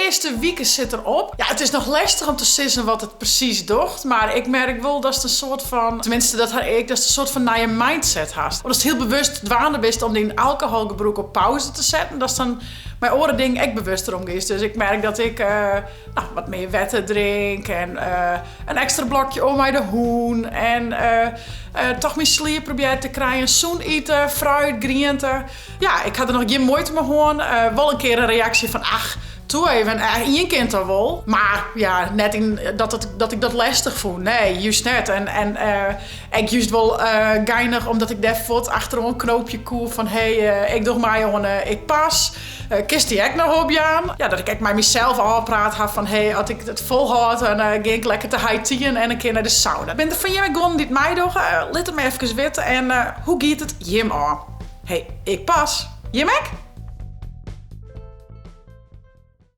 Earste wike sit der op. Ja, it is noch lestich om te sizzen wat it presys docht, mar ik merk wol datst in soart fan, tenminste dat ha ik, datst in soart fan nije mindset hast. Omdatst hiel bewust dwaande bist om dyn alkoholgebrûk op pauze te setten, datst dan mei oare dingen ek bewuster omgiest. Dus ik merk dat ik no, wat mear wetter drink en in ekstra blokje om mei de hûn en toch myn sliep probearje te krijen, sûn ite, fruit, griente. Ja, ik ha der noch gjin muoite mei hân. Wol in kear in reaksje fan ach, toe even, ien kin toch wol. Mar ja, net yn dat, it, dat ik dat lestich fûn. Nee, júst net. En, en ek júst wol geinich omdat ik dêr fuort achteroan knoopje koe fan hé, ik doch mei oan Ik Pas. Kinst dy ek noch opjaan? Ja, dat ik ek mei mysels ôfpraat ha fan hé, as ik it folhâld, dan gean ik lekker te high-teaen en in kear nei de sauna. Binne der fan jimme guon dy't meidogge? Lit it my efkes witte en hoe giet it jim ôf? Hé, ik pas. Jim ek?